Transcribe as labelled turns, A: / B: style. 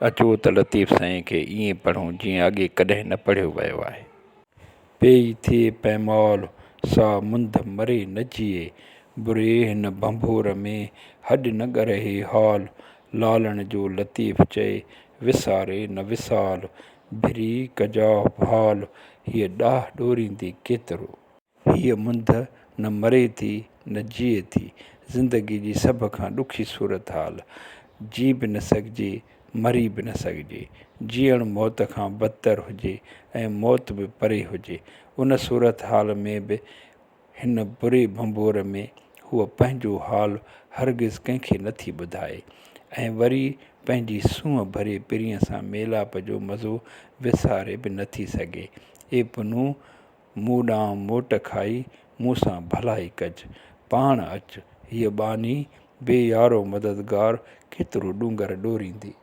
A: اچو ته لطيف سائين کي ائين پڙهون جيئن اڳي ڪڏهن نه پڙهيو ويو آهي. پيئي ٿئي پيمال، سا منڌ مري نه جيئي. بري هن ڀنڀور ۾، هڏ نه ڳرهي حال. لالڻ جو لطيف چئي، وساري نه وصال. ڀري ڪجاهه ڀال، هيء ڏاهه ڏوريندي ڪيترو. هيء منڌ نه مري ٿي نه جيئي ٿي. زندگي جي سڀ کان ڏکي صورتحال. جي به نه سگهجي، مري به نه سگهجي. جيئڻ موت کان بدتر هجي ۽ موت به پري هجي. ان صورتحال ۾ به هن بري ڀنڀور ۾ هوء پنهنجو حال هرگز ڪنهن کي نٿي ٻڌائي ۽ وري پنهنجي سونهن ڀري پرينء سان ميلاپ جو مزو وساري به نٿي سگهي. اي پنهون! مون ڏانهن موٽ کائي مون سان ڀلائي ڪج. پاڻ اچ. هيء ٻانهي بي يارو مددگار ڪيترو ڏونگر ڏوريندي.